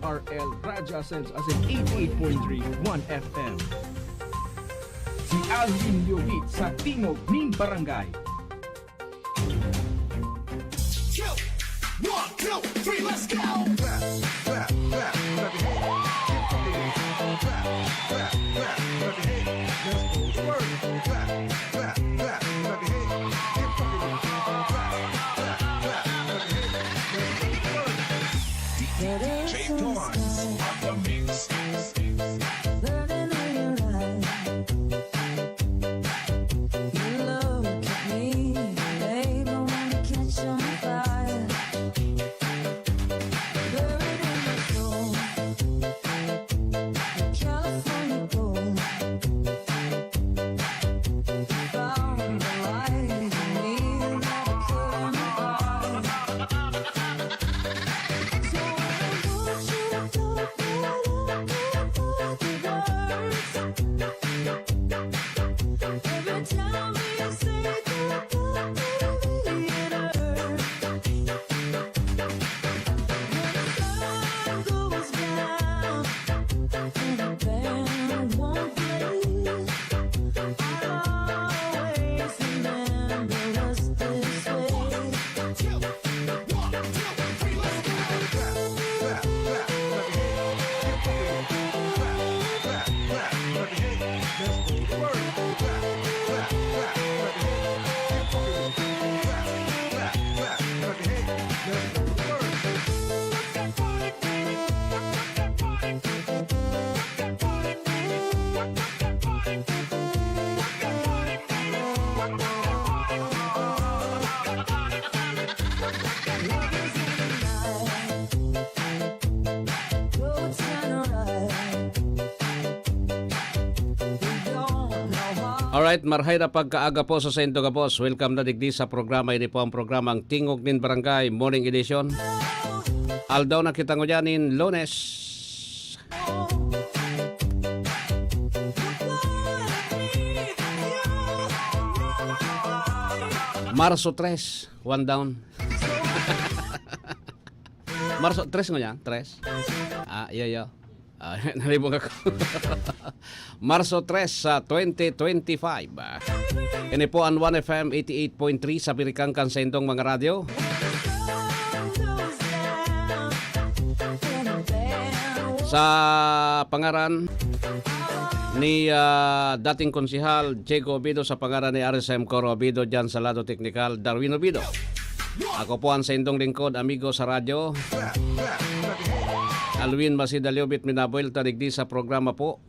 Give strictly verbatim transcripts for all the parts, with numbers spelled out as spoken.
R L Raja Sense as in eighty-eight point three One F M. Si Alvin Liobit sa Tingog nin Barangay. Yo! One, two, three, let's go! Clap, clap, clap, clap your hands. Keep fucking it. Clap, clap, clap, clap your hands. Let's go to work. Clap, clap, clap, clap your hands. Keep fucking it. Clap, clap, clap your hands. Let's go to work. D J Torrance on the mix. Burning in your eyes. You look at me, babe, I wanna catch on fire. Burning my soul, California gold. Found the light in me, never could have. So I want you to talk, but I can't find the words. Every time you say goodbye to me, it hurts. When the sun goes down and the band won't play, I'll always remember us this way. Alright, marhay na pagkaaga po sa saindo gabos. Welcome na digdi sa programa. Ini po ang programang Tingog nin Barangay Morning Edition. Aldaw na kita ngunyan nin Lunes. Marso tres, one down. Marso tres ngunyan, tres. Ah, iyo, iyo. Ah, nalibog ako. Marso tres sa twenty twenty-five. Ini po ang One F M eighty-eight point three sa Birikangkan sa indong mga radyo. Sa pangaran ni, ah, dating konsehal Diego Obido, sa pangaran ni R S M Coro Obido, dyan sa lado teknikal, Darwin Obido. Ako po ang saindong lingkod, amigo sa radyo, Alwin Masida Liobit, minabuelta digdi sa programa po.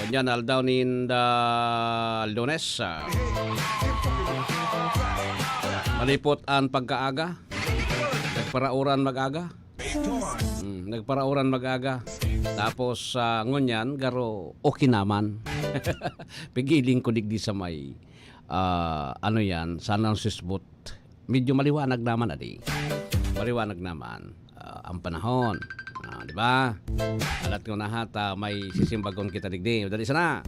Ganyan, aldaw nin, ah, Lunes, ah, malipot an pagkaaga. Nagparauran mag-aga. Hmm, nagparauran mag-aga. Tapos, ah, ngunyan, garo, okay naman. Pigiling ko digdi sa may, ah, ano yan, sana ang sisbot. Medyo maliwanag naman, adi. Maliwanag naman, ah, ang panahon. Ah, di ba? Alat ko na hat, ah, may sisimbagon kita digdi. Dali sana.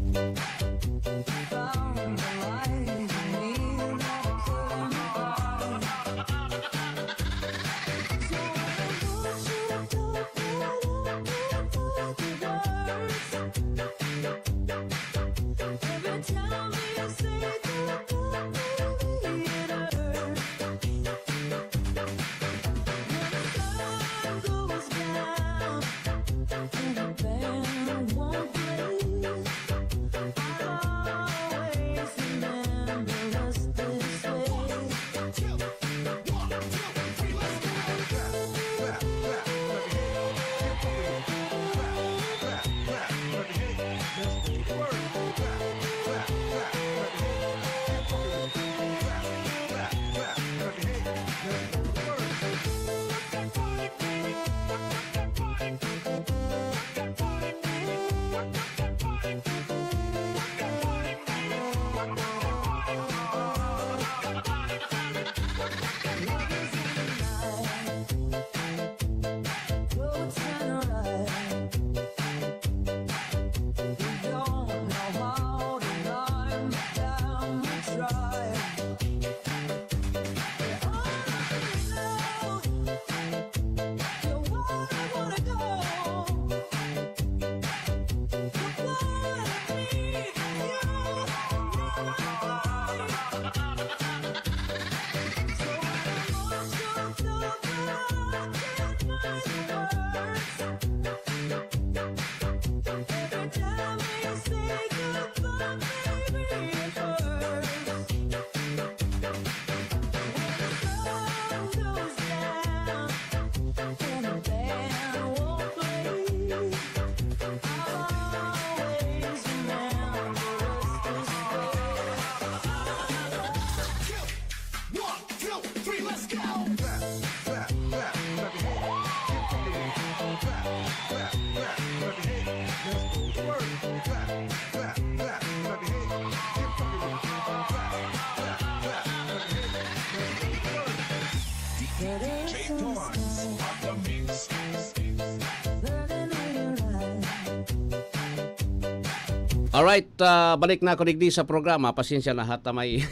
Alright, ah, balik na ako digdi sa programa. Pasensya na ha, ta may,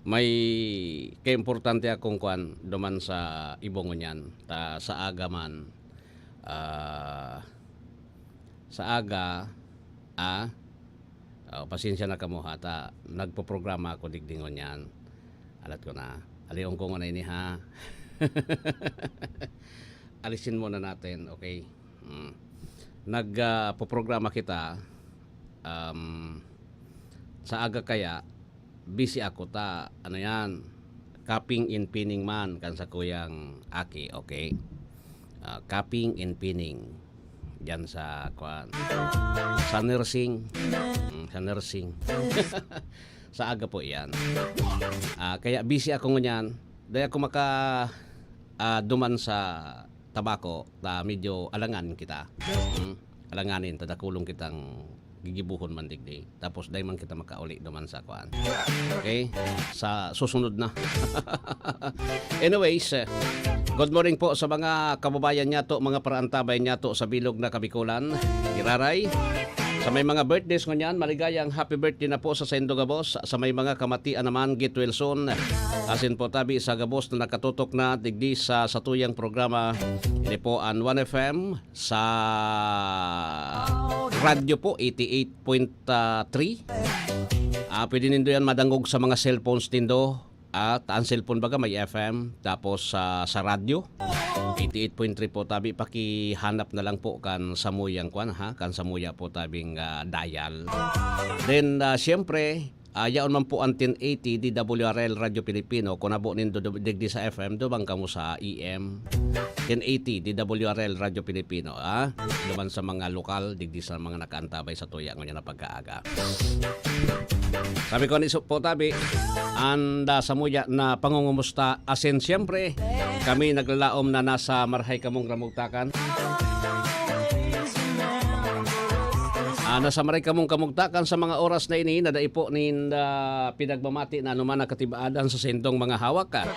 may kaimportante akong kwan duman sa ibong ngunyan. Ta sa aga man, ah, sa aga, ah, oh, pasensya na kamo ha, ta nagpoprograma ako digdi ngunyan. Alat ko na. Alion ko nguna ini ha. Alisin muna natin, okay? Mm. Nag, ah, poprograma kita, um, sa aga kaya, busy ako ta, ano yan, copying and pinning man kan sakuyang aki, okay? Ah, copying and pinning. Diyan sa, kwan, sa nursing. Mm, sa nursing. Sa aga po yan. Ah, kaya busy ako ngunyan. Dahil ako maka, ah, duman sa tabako, ta medyo alangan kita. Mm, alanganin, ta dakulon kitang gigibuhon man digdi. Tapos dai man kita makauli duman sa kuan. Okay? Sa susunod na. Anyways, eh, good morning po sa mga kababayan niyato, mga paraantabay niyato sa bilog na Kabikulan, Giraray. Sa may mga birthdays ngunyan, maligayang happy birthday na po sa saindo gabos. Sa may mga kamatian naman, get well soon. Asin po tabi sa gabos na nakatutok na digdi sa satuyang programa. Ini po an One F M sa radyo po, eighty-eight point three. Ah, pwede nindo yan madangog sa mga cellphones nindo. At ang cellphone baga may F M, tapos sa, sa radyo, eighty-eight point three po tabi, pakihanap na lang po kan samuyang kwan ha, kan samuya po tabing, ah, dial. Then, ah, siyempre, ah, yaon man po ang ten eighty D W R L Radyo Pilipino, kung abo nindo du-, digdi sa F M, duman kamo sa E M. Ten eighty D W R L Radyo Pilipino, ah. Duman sa mga lokal, digdi sa mga nakaantabay sa tuya ngunyan na pagkaaga. Sabi ko, ni po tabi, anda samuya na pangungumusta. Asin, siyempre, kami naglalaom na nasa marahay kamong ramugtakan. Ah, nasa maray kamong kamugtakan sa mga oras na ini, na dai po ninda pinagmamati na anuman na katibaadan sa sindong mga hawak, ah.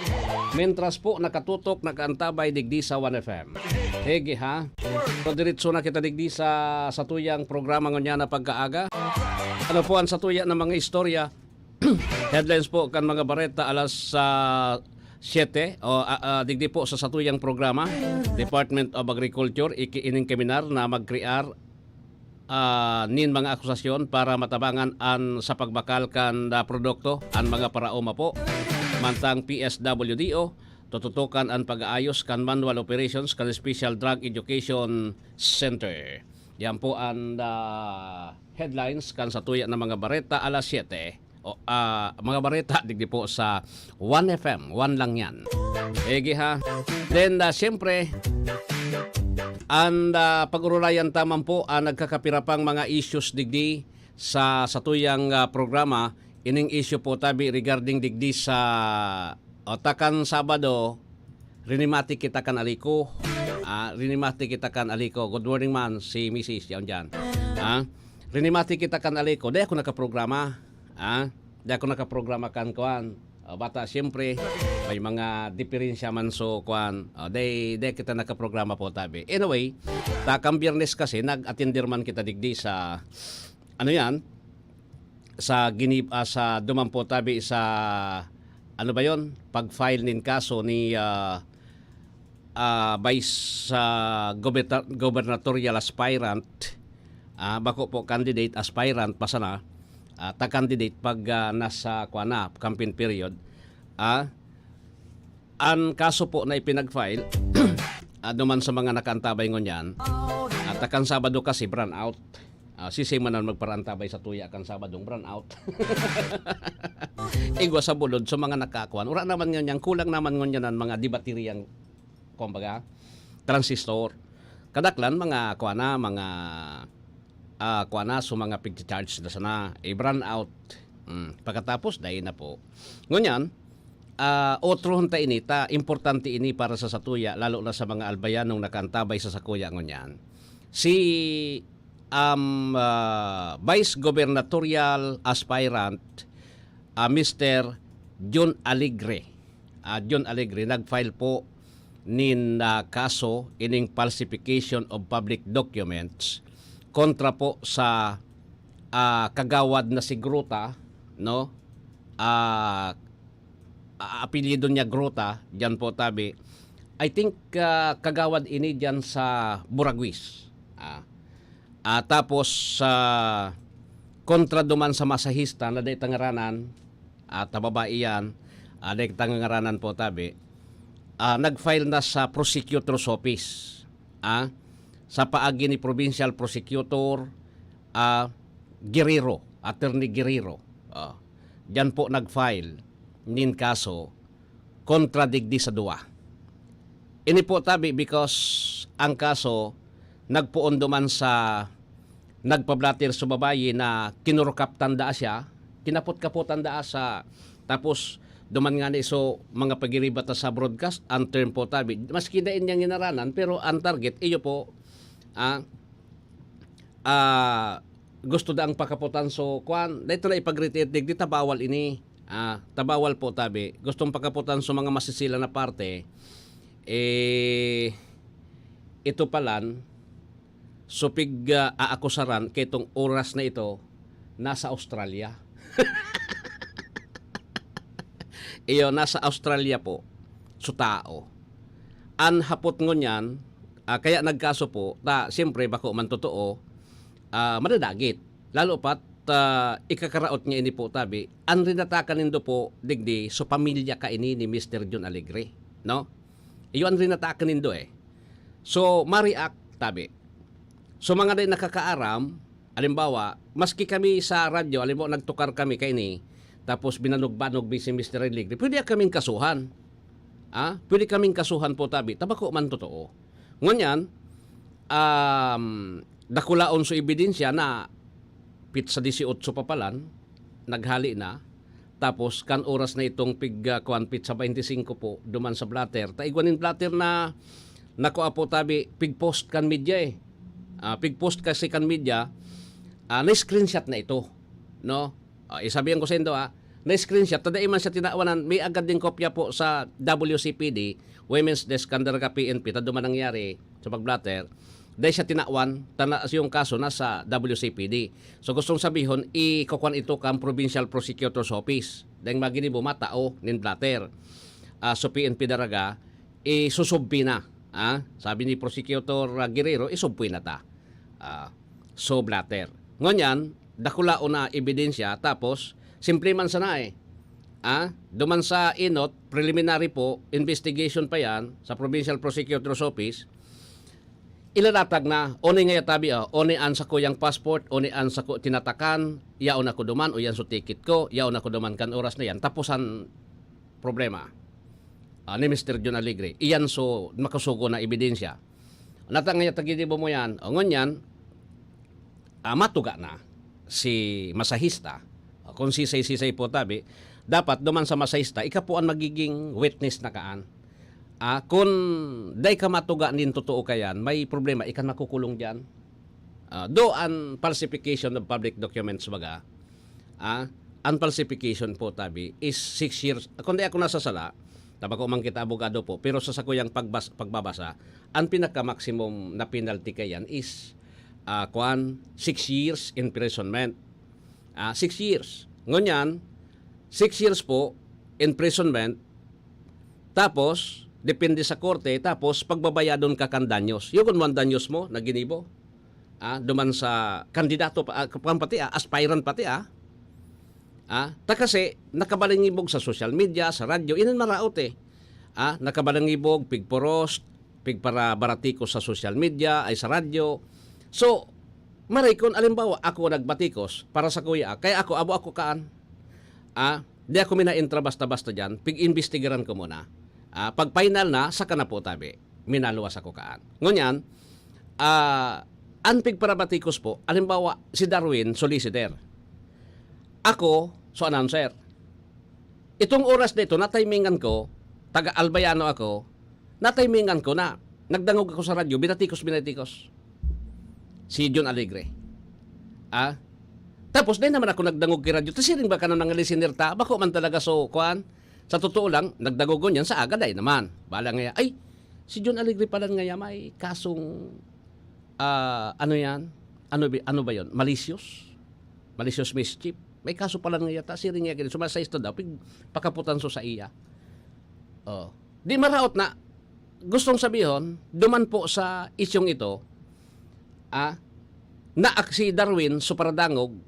Mientras po, nakatutok, nakaantabay digdi sa One F M. Hege, ha? So, diretso na kita digdi sa, sa tuyang programa ngunyan na pagkaaga. Ano po ang satuya ng mga istorya? Headlines po kan mga bareta alas, ah, siyete, o, ah, ah, digdi po sa satuyang programa, Department of Agriculture, iki-, ining kaminar na magkrear, ah, nin mga akusasyon para matabangan an sa pagbakal kan, ah, produkto, an mga paraoma po. Mantang P S W D O, tututukan an pag-aayos kan manual operations kan Special Drug Education Center. Yan po an, ah, headlines kan satuya na mga bareta alas siyete. O, ah, mga bareta digdi po sa One F M, One lang yan. Ege ha. Then, ah, siyempre, an, ah, pag-urulayan ta man po ang nagkakapira pang mga issues digdi sa satuyang, ah, programa. Ining issue po tabi regarding digdi sa, o, takan Sabado, rinimati kita kan aliko. Ah, rinimati kita kan aliko. Good morning man, si Misis, yaon dyan. Ah, rinimati kita kan aliko. Di ako nakaprograma. Ah, di ako nakaprograma kan kuan. Ah, bata, siyempre, may mga diferensya man so kuan. Ah, di, di kita nakaprograma po tabi. Anyway, takang Biyernes kasi, nag-atender man kita digdi sa, ano yan, sa ginib-, ah, sa duman po tabi sa, ano ba yon? Pag-file nin kaso ni, ah, ah, vice, ah, gobeta-, gubernatorial aspirant, ah, bako po candidate, aspirant pa sana, ah, ta candidate pag, ah, nasa, kuwan na, campaign period, ah, an kaso po na ipinag-file, ah, duman sa mga nakaantabay ngunyan, at kan Sabado kasi brownout. Ah, sisay man ang magparaantabay sa tuya kan Sabadong brownout. Igwa sa bulod, so mga nakakuan. Wala naman ngunyan, kulang naman ngunyan ang mga debateriyang, kumbaga, transistor. Kadaklan, mga kuan na, mga, ah, kuan na, so mga pigcha-charge na sana, i-brownout. Mm, pagkatapos, dai na po. Ngunyan, ah, otro hunta ini, ta, importante ini para sa satuya, lalo na sa mga albayanong nakaantabay sa sakuya ngunyan. Si, um, ah, Vice Gubernatorial Aspirant, ah, Mister John Alegre. Ah, John Alegre, nag-file po nin, ah, kaso ining falsification of public documents kontra po sa, ah, kagawad na si Gruta, no? Ah, a-, apelyido niya Gruta, diyan po tabi. I think, ah, kagawad ini diyan sa Buraguis. Ah, ah, tapos sa kontra duman sa masahista na dai ta ngaranan, ah, ta babae yan, ah, dai ta ngaranan po tabi, ah, nag-file na sa prosecutor's office, ah, sa paagi ni Provincial Prosecutor, ah, Guerrero, Attorney Guerrero. Ah, diyan po nag-file nin kaso kontra digdi sa duwa. Ini po tabi because ang kaso nagpoon duman sa nagpa-blotter sa babayi na kinurukaptan daa siya, kinapot-kapotan daa sa, tapos duman nga ni so mga pagiriba ta sa broadcast, ang term po tabi, maski dai niya nginaranan, pero ang target, iyo po, ah, ah, gusto daang pakapotan. So, kwan, dahil na ipag-retire digdi, ta bawal ini. Ah, ta bawal po tabi. Gustong pakapotan sa mga masisila na parte. Eh, ito palan, so pig, ah, aakusaran kay itong oras na ito, nasa Australia. Iyo, nasa Australia po, so tao. An hapot ngunyan, ah, kaya nagkaso po, ta, siyempre, bako man totoo, ah, madadagit. Lalo pat, ah, ikakaraot niya ini po, tabi, an rinatakan nindo po, digdi, so pamilya ka ini ni Mister John Alegre, no? Iyo an rinatakan nindo, eh. So, ma-react, tabi. So, mga dai nakakaaram, halimbawa, maski kami sa radyo, halimbawa, nagtukar kami kaini, tapos binanugbanog mi si Mister Alegre, pwede kaming kasuhan. Ah, pwede kaming kasuhan po, tabi. Ta bako man totoo. Ngunyan, um, dakulaon so ebidensya na pitsa dieciocho pa palan, naghali na. Tapos, kan oras na itong pig, ah, kuwan, pitsa twenty-five po, duman sa blotter. Ta igwa nin blotter na, nakua po tabi, pig-post kan media eh. Ah, pig-post kasi kan media, ah, na-screenshot na ito, no? Ah, isabihan ko sa indo, ah, na-screenshot, ta dai man siya tinawanan, may agad din kopya po sa W C P D, Women's Desk, kan Daraga P N P, ta duman nangyari sa pag-blotter, dai siya tinawan, ta na, yung kaso nasa W C P D. So, gustong sabihon, ikukuan ito kan Provincial Prosecutor's Office. Dahil maginibo, matao nin blotter. Ah, so, P N P Daraga, isusubpoena. Ah, sabi ni Prosecutor, ah, Guerrero, isubpoena ta. Ah, so, blotter. Ngunyan, dakulaon na ebidensya, tapos, simple man sana eh. Ah, duman sa inot, preliminary po, investigation pa yan sa Provincial Prosecutor's Office, ilalatag na, o ni ngaya tabi, oh, o ni an sakuyang passport, o ni an sako tinatakan, yaon ako duman, o yan so ticket ko, yaon ako duman kan oras na yan. Tapos an problema, ah, ni Mister John Alegre. Iyan so makusugo na ebidensya. Nata ngaya ta ginibo mo yan, o ngunyan, ah, matuga na si masahista. Ah, kung sisay-sisay po tabi, dapat duman sa masahista, ika po ang magiging witness na kaan. Ah, kun dai ka matuga nin totoo kayan, may problema, ikan makukulong diyan. Ah, do an falsification of public documents, baga, ah, an falsification po, tabi, is six years. Kun dai ako nasasala, ta bako man kita abogado po, pero sa sakuyang pagbas-, pagbabasa, an pinaka-maximum na penalty kayan is, ah, kwan, six years imprisonment. Ah, six years. Ngunyan, six years po, imprisonment, tapos, depende sa korte, tapos pagbabayadon ka kan danyos. Yung kung danyos mo, na ginibo. Ah, duman sa kandidato pa, ah, kan pati, ah, aspirant pati, ah. Ah, ta kasi, nakabalangibog sa social media, sa radyo, inan maraot eh. Ah, nakabalangibog, pigporos, pigparabaratikos sa social media, ay sa radyo. So, maray kun, alimbawa, ako nagbatikos para sa kuya, kaya ako, abo ako kaan. Ah, di ako minaentra basta-basta diyan, pig-imbestigaran ko muna. Ah, pag final na, saka na po tabi. Minaluwas ako kaan. Ngunyan, ah, an pigparabatikos po, alimbawa, si Darwin, solicitor. Ako, so announcer. Itong oras na ito, natimingan ko, taga Albayano ako, natimingan ko na nagdangog ako sa radyo, binatikos, binatikos. Si John Alegre. Ah? Tapos, dahil naman ako nagdangog kay radyo, ta siring ba ka ng mga listener ta? Bako man talaga, so, kuan? Sa totoo lang, nagdangog ko niyan sa aga, dahil naman. Bala ngaya, ay, si John Alegre pala ngaya may kasong, ah, ano yan? ano ba, ano ba yon? Malicious? Malicious mischief? May kaso pala nga yata, siring nga ganyan. Sumasaysto daw, pig-, pakaputan so sa iya. Oh. Di maraot na, gustong sabihon, duman po sa isyong ito, ah, na ak-, si Darwin, so paradangog,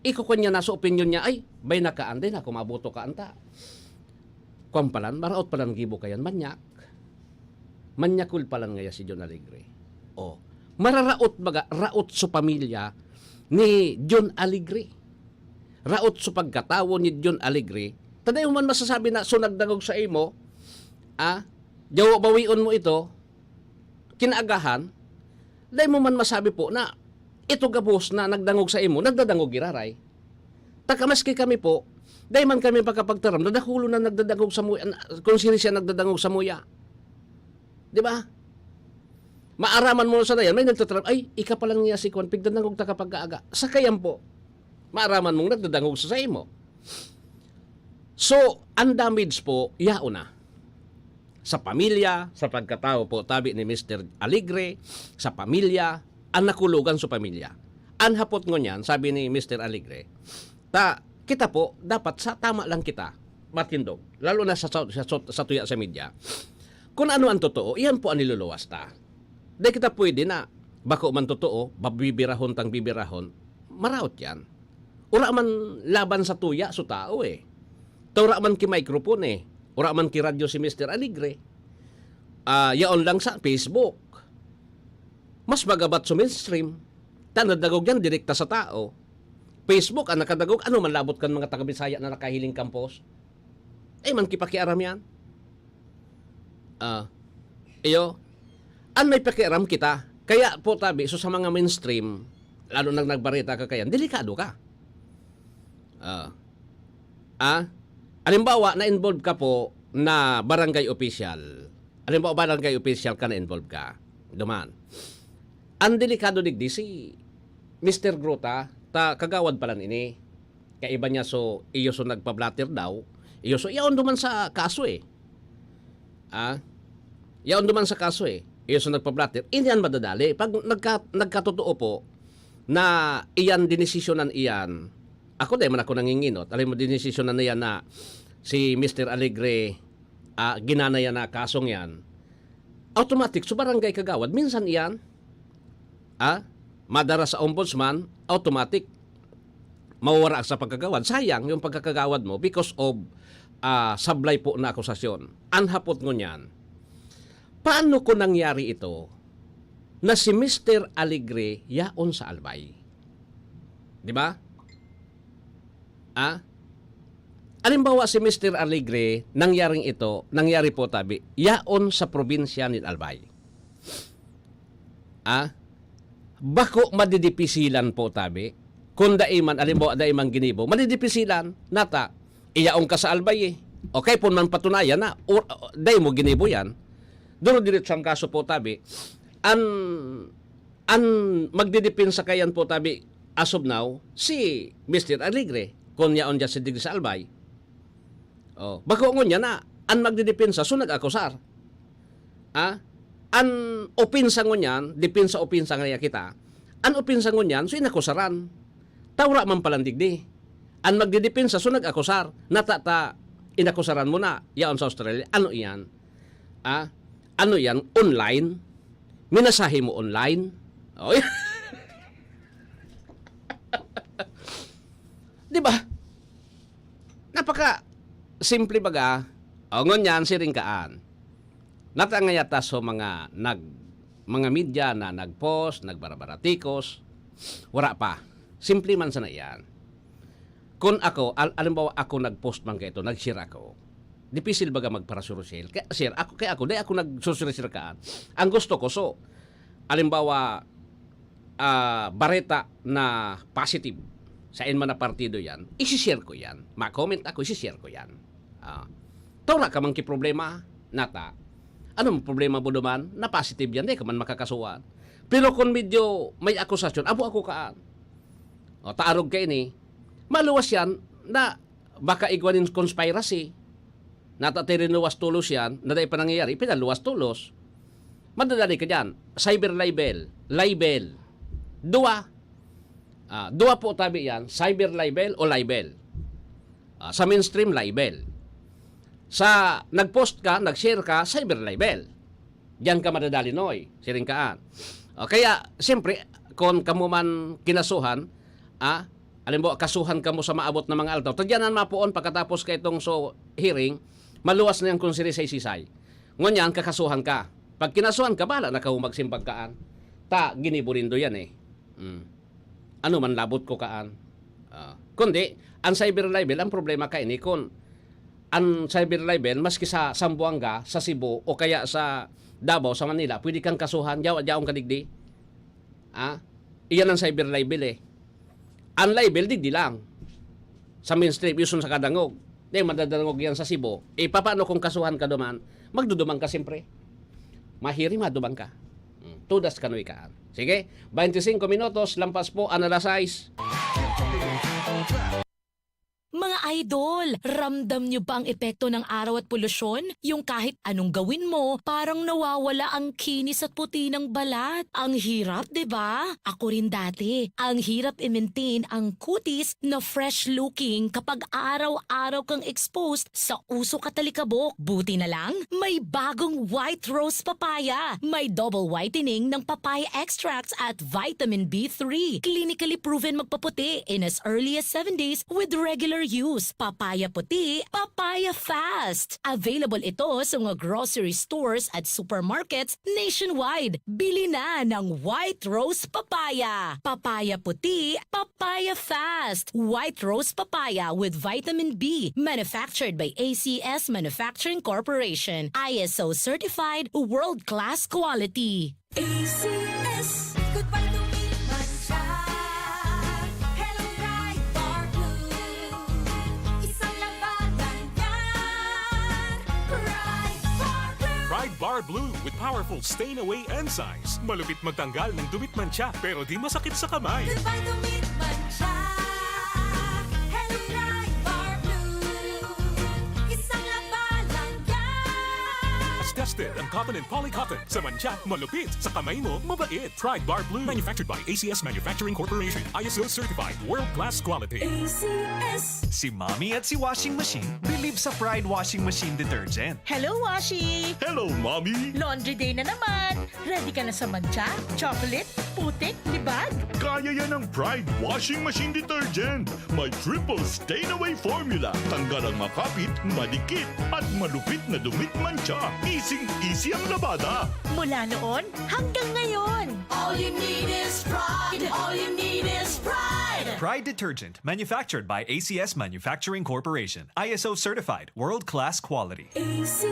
ikukuha niya na sa opinyon niya, "Ay, bay nakaan, day na ako mabuto ka, anta." Kwan palan, maraot palan gibo kayan, manyak. Manyakul palan ngaya si John Alegre. Oh, mararaot baga, raot so pamilya ni John Alegre. Raot so pagkatawo ni John Alegre. Ta dai mo man masasabi na so nagdangog sa imo, ah, jawa bawion mo ito, kinaagahan, dai mo man masabi po na ito gabos na nagdangog sa imo, nagdadangog giraray. Taka maski kami po, dai man kami makapagtaram na dakulo na nagdadangog sa muya, kung sino siya nagdadangog sa muya. Di ba? Maaraman mo sa dayan, may nagtataram, "Ay, ika pa lang niya si Kwan, pigdadangog ta kapag kaaga." Sa kayan po, maaraman mong nagdadangog sa saimo. So, ang damage po, yaon na. Sa pamilya, sa pagkatawo po, tabi ni Mister Alegre, sa pamilya, ang nakulogan sa pamilya. Ang hapot ngunyan, sabi ni Mister Alegre, ta, kita po, dapat sa tama lang kita matindog, lalo na sa, sa, sa, sa tuya sa media. Kung ano ang totoo, iyan po ang niluluwas ta. Di kita pwede na, bako man totoo, babibirahon tang bibirahon, maraot yan. Ura man laban sa tuya, so tao eh. Ta ura man ki microphone eh. Ura man ki radyo si Mister Alegre. Ah, yaon lang sa Facebook. Mas magabat sa mainstream. Ta nadagog yan, direkta sa tao. Facebook ang nakadagog, ano man labot kan mga taga-Bisaya na nakahiling kampos. Ay, man kipakiaram yan. Ah, iyo, an may pakiaram kita. Kaya po tabi, so sa mga mainstream, lalo nang nagbareta ka kayan, delikado ka. Ah, ah, halimbawa, na-involve ka po na barangay official. Halimbawa, barangay official ka, na-involve ka. Duman. Ang delikado digdi si Mister Grota, ta kagawad palan ini. Kaiba niya, so, iyo so nagpa-blotter daw. Iyo so, yaon duman sa kaso eh. Ah? Yaon duman sa kaso eh. Iyo so nagpa-blotter. Ini an madadali. Pag nagka-, nagkatotoo po na iyan dinesisyonan iyan, ako, dai man ako nanginginot. Alam mo, dinesisyonan na yan na si Mister Alegre, ah, ginana yan na kasong yan. Automatic, so barangay kagawad, minsan iyan, ah, madara sa ombudsman, automatic, mawawara sa pagkagawad. Sayang yung pagkakagawad mo because of, ah, sablay po na akusasyon. Ang hapot ngunyan, paano kung nangyari ito na si Mister Alegre yaon sa Albay? Di ba? Ah? Halimbawa, si Mister Alegre, nangyaring ito, nangyari po tabi, yaon sa probinsya nin Albay. Ah? Bako madidipisilan po tabi. Kung dai man, halimbawa, dai man ginibo, madidipisilan, nata, iyaon ka sa Albay eh. Okay, pun man patunayan na, or, dai mo ginibo yan. Duro diretso ang kaso po tabi. An, an magdidepensa kayan po tabi, as of now, si Mister Alegre, kung yaon dyan si digdi sa Albay. Oh, bako ngunyan na, an magdidepensa, so nag-akusar. Ah? An opensa ngunyan, depensa opensa nga kita. An opensa ngunyan, so inakusaran. Ta wara man palan digdi. An magdidepensa, so nag-akusar. Nata ta, inakusaran mo na, yaon sa Australia. Ano iyan? Ah? Ano iyan? Online? Minasahe mo online? Oy. Di ba? Napaka simple baga. O, ngunyan, siring kaan. Nata ngaya ta so mga nag-, mga media na nag-post, nagbara-baratikos, wara pa. Simple man sana iyan. Kun ako, al-, alimbawa ako nag-post man kaito, nag-share ako. Dipisil baga magparasurusel. Kaya, share, ako, kaya ako, dai ako nagsusurusel kaan. Ang gusto ko, so, alimbawa, ah, bareta na positive, saen man na partido yan, isi-share ko yan. Ma-comment ako, isi-share ko yan. Ah, ta wara ka man ki problema, nata. Anong problema mo duman? Na positive yan, di ka man makakasuhan. Pero kung medyo may akusasyon, abo ako kaan. O, ta arog kaini, maluwas yan na baka igwa nin conspiracy. Nata ti rinuwas tolos yan, na dai pa nangyayari, pinaluwas tolos. Madadali ka dyan. Cyber libel, libel. Duwa, Ah, dua po tabi yan, cyber libel o libel. Ah, sa mainstream, libel. Sa nag-post ka, nag-share ka, cyber libel. Diyan ka madadalinoy, siring kaan. O kaya, siyempre, kung kamo man kinasuhan, ah, alam mo, kasuhan kamo sa maabot na mga aldaw. Tadyanan mapoon pagkatapos ka itong so hearing, maluwas na yan kung sirisay-sisay. Ngunyan, kakasuhan ka. Pag kinasuhan ka, bala na ka magsimbag kaan. Ta, ginibo nindo yan eh. Mm. Ano man labot ko kaan. Ah, kundi, ang cyber libel, ang problema kaini kun ang cyber libel, maski sa Zamboanga, sa Cebu, o kaya sa Davao, sa Manila, pwede kang kasuhan, yaw, yaon ka digdi. Ah? Iyan ang cyber libel eh. Ang libel, digdi lang. Sa mainstream, yusun sa kadangog. Di, madadangog yan sa Cebu. Eh, paano kung kasuhan ka duman? Magdudumang ka siyempre. Mahiri, madumang ka. Hmm, tudas kanoy kaan. Sige, twenty-five minutos, lampas po, ang alas sais. Mga idol, ramdam nyo ba ang epekto ng araw at polusyon? Yung kahit anong gawin mo, parang nawawala ang kinis at puti ng balat. Ang hirap, di ba? Ako rin dati. Ang hirap i-maintain ang kutis na fresh-looking kapag araw-araw kang exposed sa usok at alikabok. Buti na lang, may bagong White Rose Papaya. May double whitening ng papaya extracts at vitamin B three. Clinically proven magpaputi in as early as seven days with regular use. Papaya puti, papaya fast. Available ito sa mga grocery stores at supermarkets nationwide. Bili na ng White Rose Papaya. Papaya puti, papaya fast. White Rose Papaya with vitamin B. Manufactured by A C S Manufacturing Corporation. I S O certified, world-class quality. A C S. Goodbye to meat mancha. Hello, Pride Bar Blue. Isang laba lang yan. Pride Bar Blue. Pride Bar Blue with powerful stain away enzymes. Malupit magtanggal ng dumit mancha pero di masakit sa kamay. Goodbye to meat mancha. Hello, Pride Bar Blue. Isang laba lang yan. Tested ang cotton and poly cotton. Sa mancha, malupit. Sa kamay mo, mabait. Pride Bar Blue. Manufactured by A C S Manufacturing Corporation. I S O certified. World class quality. A C S. Si Mommy at si Washing Machine believe sa Pride Washing Machine Detergent. Hello, Washi! Hello, Mommy! Laundry day na naman! Ready ka na sa mancha, chocolate, putik, libag? Kaya yan ng Pride Washing Machine Detergent. May triple stain away formula. Tanggal ang makapit, madikit, at malupit na dumit mancha. Easy-easy ang labada. Mula noon hanggang ngayon. All you need is Pride. All you need is Pride. Pride Detergent, manufactured by A C S Manufacturing Corporation. I S O certified, world-class quality. A C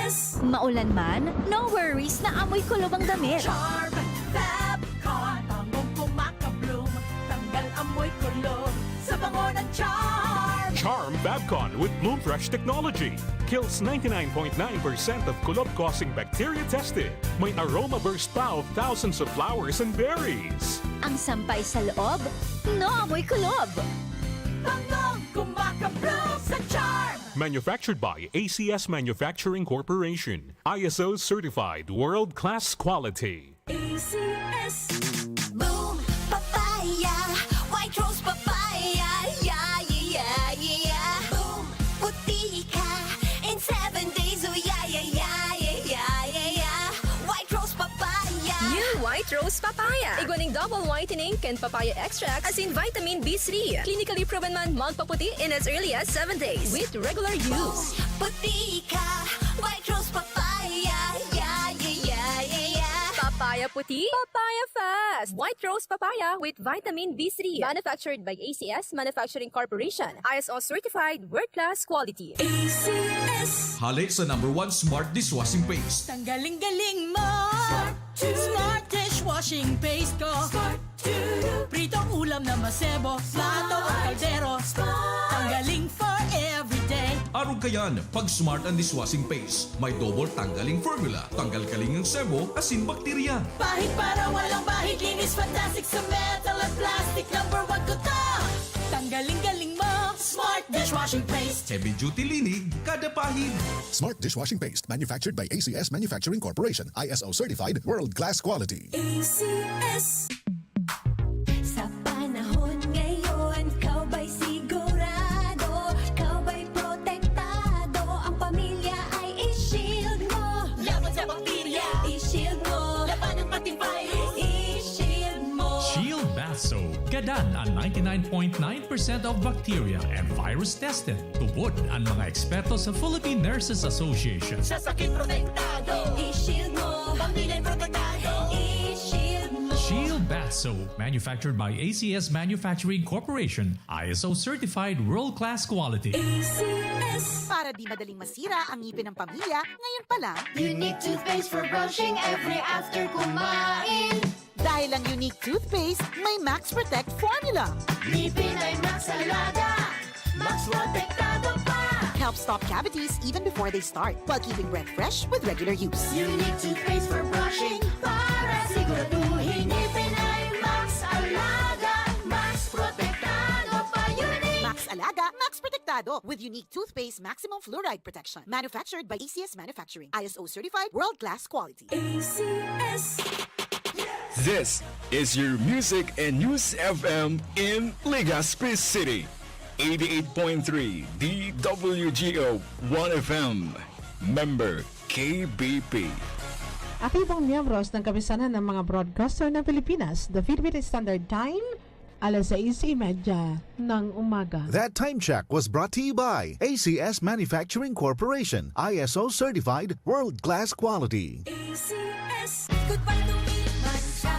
S. Maulan man, no worries na amoy kulob ang damit. Charm Fabcon, bangong kumakabloom, tanggal amoy kulob sa bango ng Charm. Charm Fabcon with Bloom Fresh technology kills ninety-nine point nine percent of kulob-causing bacteria tested. May aroma burst pa of thousands of flowers and berries. Ang sampay sa loob, no amoy kulob. Bangong kumakabloom sa Charm. Manufactured by A C S Manufacturing Corporation. I S O certified, world-class quality. A C S. Boom Papaya, White Rose Papaya, yeah, yeah, yeah, yeah. Boom Puti ka in seven days, oh yeah, yeah, yeah, yeah, yeah, yeah, yeah. White Rose Papaya. New White Rose Papaya. Igwa ning double whitening kan papaya extract asin vitamin B three. Clinically proven man magpaputi in as early as seven days with regular use. Puti ka, White Rose Papaya, yeah, yeah, yeah, yeah, yeah. Papaya puti, papaya fast. White Rose Papaya with vitamin B three. Manufactured by A C S Manufacturing Corporation. I S O certified, world-class quality. A C S. Hale sa number one smart dishwashing paste. Tanggaling-galing mo. Smart dishwashing paste ko. Pritong ulam na masebo, plato o kaldero. Tanggaling for everyday. Arog kayan, pag Smart ang dishwashing paste. May double tanggaling formula. Tanggal kaling ang sebo, asin bakterya. Pahid para walang bahid, linis fantastic sa metal at plastic. Number one ko to. Tanggaling-galing mo, Smart dishwashing paste. Heavy duty linig, kada pahid. Smart dishwashing paste, manufactured by A C S Manufacturing Corporation, I S O certified, world class quality. A C S. Sa panahon Protektado ang ninety-nine point nine percent of bacteria and virus tested. Tubod ang mga eksperto sa Philippine Nurses Association. Sa sakit protektado. I-shield mo. Pamilya protektado. I-shield mo. Shield Bath Soap, manufactured by A C S Manufacturing Corporation, I S O certified world-class quality. A C S. Para di madaling masira ang ngipin ng pamilya, ngayon pa lang. Unique toothpaste for brushing every after kumain. Dahil ang Unique Toothpaste may Max Protect Formula. Ngipin ay Max Alaga, Max Protektado pa. Help stop cavities even before they start, while keeping breath fresh with regular use. Unique Toothpaste for brushing para siguraduhin ngipin ay Max Alaga, Max Protektado pa. Unique. Max Alaga, Max Protektado with Unique Toothpaste Maximum Fluoride Protection. Manufactured by A C S Manufacturing. I S O certified, world-class quality. A C S. This is your Music and News F M in Legazpi City. Eighty-eight point three D W G O One F M. Member K B P. Aktibong miyembros ng Kapisanan ng mga Broadcaster ng Pilipinas, the Philippine Standard Time, alas sais y media ng umaga. That time check was brought to you by A C S Manufacturing Corporation, I S O certified, world-class quality. A C S. Goodbye to me, mancha.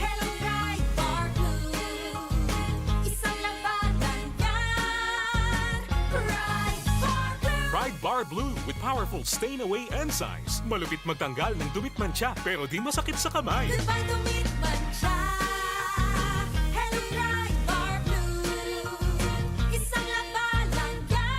Hello, Pride Bar Blue. Isang labanan yan. Pride Bar Blue. Pride Bar Blue with powerful stain away enzymes. Malupit magtanggal ng dumi't mancha, pero di masakit sa kamay. Goodbye to me, mancha. Hello, Pride Bar Blue. Isang labanan yan.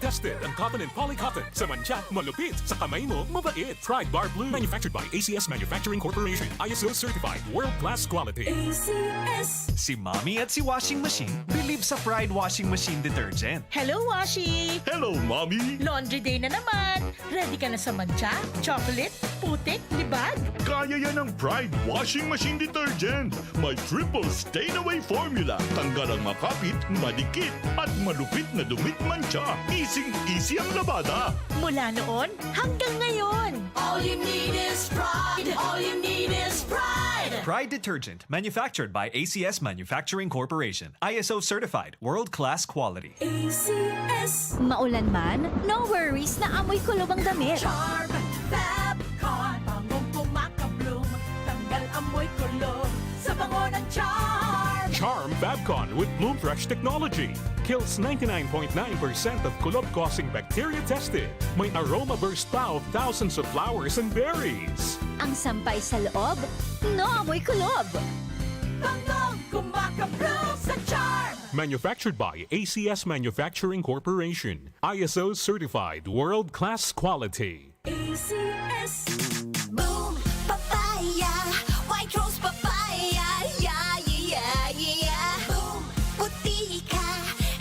Tested ang cotton and polycotton. Sa mancha, malupit. Sa kamay mo, mabait. Pride Bar Blue. Manufactured by A C S Manufacturing Corporation. I S O certified. World-class quality. A C S. Si Mommy at si Washing Machine believe sa Pride Washing Machine Detergent. Hello, Washi! Hello, Mommy! Laundry day na naman! Ready ka na sa mancha, chocolate, putik, libag? Kaya yan ng Pride Washing Machine Detergent. May triple stain away formula. Tanggal ang makapit, madikit, at malupit na dumi't mancha. Easing-easy ang labada. Mula noon hanggang ngayon. All you need is Pride. All you need is Pride. Pride Detergent, manufactured by A C S Manufacturing Corporation. I S O certified, world-class quality. A C S. Maulan man, no worries na amoy kulob ang damit. Charm Fab Con, bangong kumakabloom, tanggal amoy kulob sa bango ng Charm. Charm Fab Con with Bloom Fresh technology kills ninety-nine point nine percent of kulob-causing bacteria tested. May aroma burst pa of thousands of flowers and berries. Ang sampay sa loob, no amoy kulob. Bangong kumakabloom sa Charm. Manufactured by A C S Manufacturing Corporation. I S O certified, world-class quality. A C S. Boom Papaya, White Rose Papaya, yeah, yeah, yeah, yeah. Boom, puti ka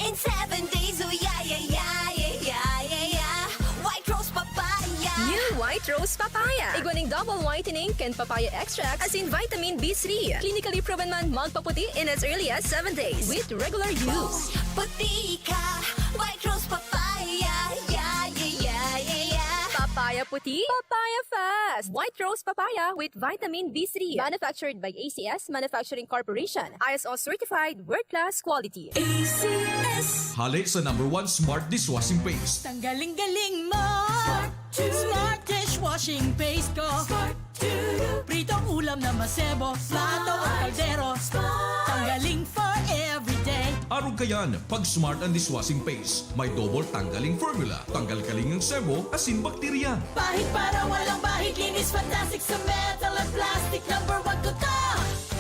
in seven days, oh yeah, yeah, yeah, yeah, yeah, yeah, yeah. White Rose Papaya. New White Rose Papaya. Igwa ning double whitening kan papaya extract, asin vitamin B three. Clinically proven man magpaputi in as early as seven days with regular use. Puti ka, White Rose Papaya, yeah, yeah, yeah, yeah, yeah. Papaya puti, papaya fast. White Rose Papaya with vitamin B three. Manufactured by A C S Manufacturing Corporation. I S O certified, world-class quality. A C S. Hale sa number one smart dishwashing paste. Tanggaling-galing mo! Smart to. Smart dishwashing paste ko. Smart to. Pritong ulam na masebo, plato o kaldero. Smart. Tanggaling for everyday. Arog kayan, pag Smart ang dishwashing paste, may double tanggaling formula. Tanggal-galing ang sebo, asin bakterya. Pahid para walang bahid, linis fantastic sa metal at plastic. Number one ko to.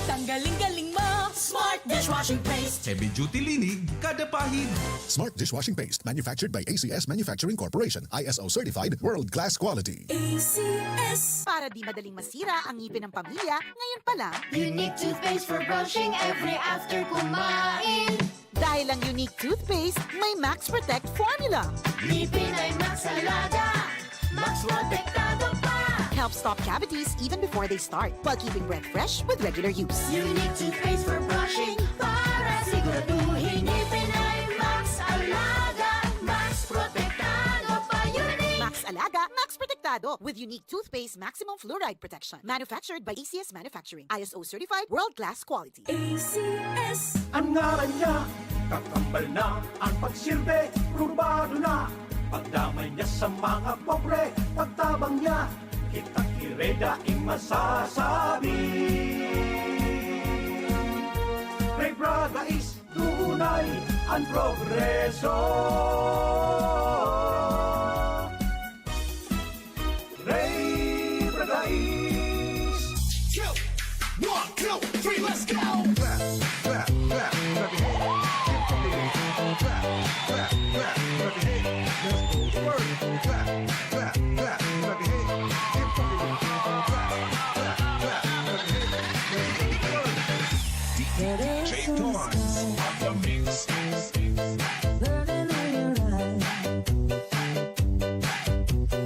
Tanggaling-galing mo, Smart dishwashing paste. Heavy duty linig, kada pahid. Smart dishwashing paste, manufactured by A C S Manufacturing Corporation, I S O certified, world-class quality. A C S. Para di madaling masira ang ngipin ng pamilya, ngayon pa lang. Unique toothpaste for brushing every after kumain. Dahil ang Unique Toothpaste may Max Protect Formula. Ngipin ay Max Alaga, Max Protektado pa. Help stop cavities even before they start, while keeping breath fresh with regular use. Unique toothpaste for brushing para siguraduhin ngipin ay Max Alaga, Max Protektado pa. Unique. Max Alaga, Max Protektado. Ado with unique toothpaste maximum fluoride protection. Manufactured by A C S Manufacturing. I S O certified, world-class quality. A C S. Ang ngaran niya, kakambal na ang pagsilbi, probado na. Pagdamay niya sa mga pobre, pagtabang niya, kitang kireda in masasabi. Ray Braga is tunay ang progreso. Ray Braga is. Two, one, two, three, let's go! Clap, clap, clap, clap your hands. Keep fucking with it. Clap, clap, clap, clap your hands. Let's go to work. Clap, clap, clap, clap your hands. Keep fucking with it. Clap, clap, clap, clap your hands. Let's go to work. D J Torrance on the mix. Burning in your eyes.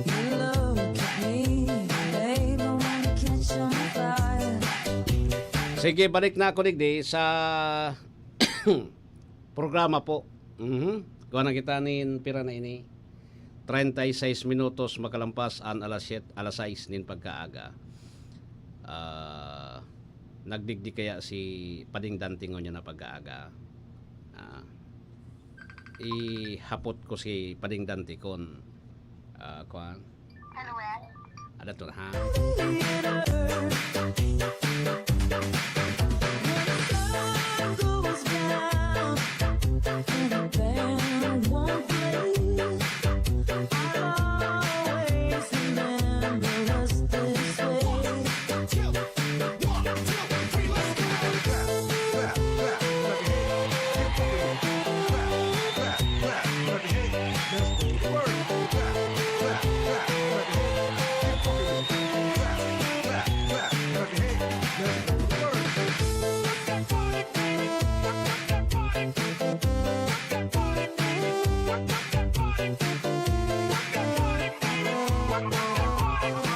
You look at me, babe, I wanna catch on fire. Sige, balik na ako digdi sa programa po. Mhm. Kuha na kita nin pira na ini. Treinta y seis minutos makalampas an alas siyete, alas sais nin pagkaaga. Ah, nagdigdi kaya si Pading Dante ngunyan na pagkaaga? Ah, ihapot ko si Pading Dante kun, ah, kuwan. Hello, eh. Ada to, ha?